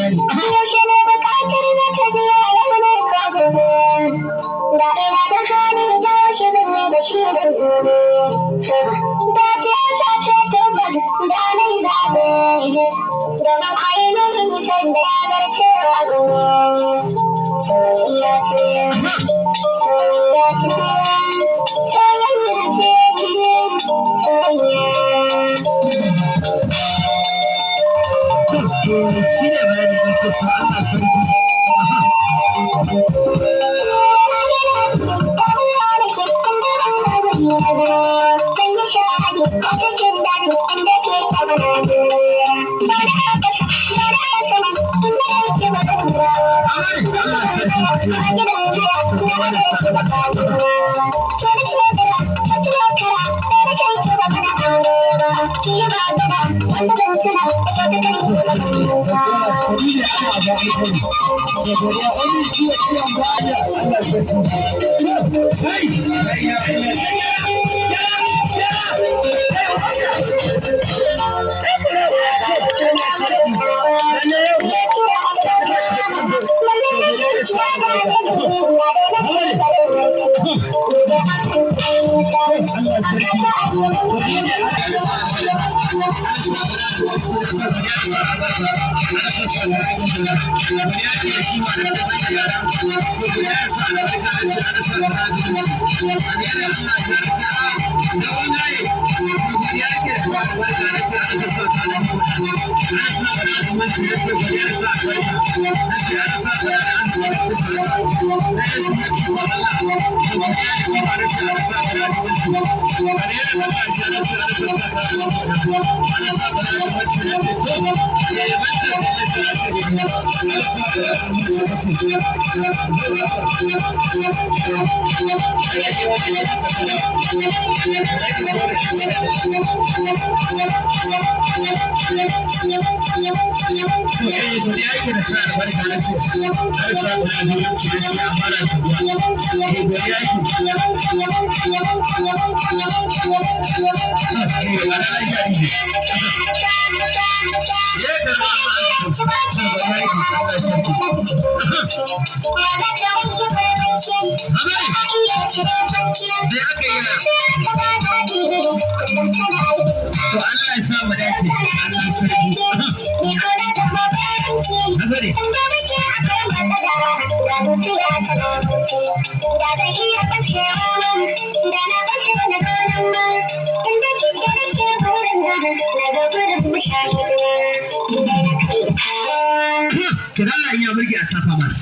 bayani. Yaushe ne bukatar za ta biya, yau ne ko gobe? Da ina da hali, jawo shi zan yi da shi da zobe. Da siyasa ce, tabbas da na yi zaɓe. Domin a yi mini nisan da ya zarce wa gobe. Soyayya ce, soyayya ce, soyayya ce, soyayya. To, shi ne bayani in ce to Allah sarki. Aha. A cikin daji inda ke ba da ƙasa ba da sama inda ke ba Allah sarki. A gidan haya na ake ba ta ke da ce jira ta ciro kara da na shan ki ba na aure ba ki yi magana wanda zan tuna da sautukan ki ba zan manta. Ni ne ana ga alkhairi. Sai godiya wani ciwo ciwon ba da Allah sarki. To, kai, kai ya kai ya ya ya kai wanda. To, Allah sarki. Lalle yau. Ya ce a lalle na zuciya da na da To, Allah sarki. To, ni ne ana Sai aka yi. To, Allah ya sa mu dace. Allah sarki. Nagode. Da zai iya ɓacewa, da na ɓace na zanen ma, inda kike da ke gurin na, na zo gurin mashahidina, inda na kai. To, Allah in ya burge a tafa mana.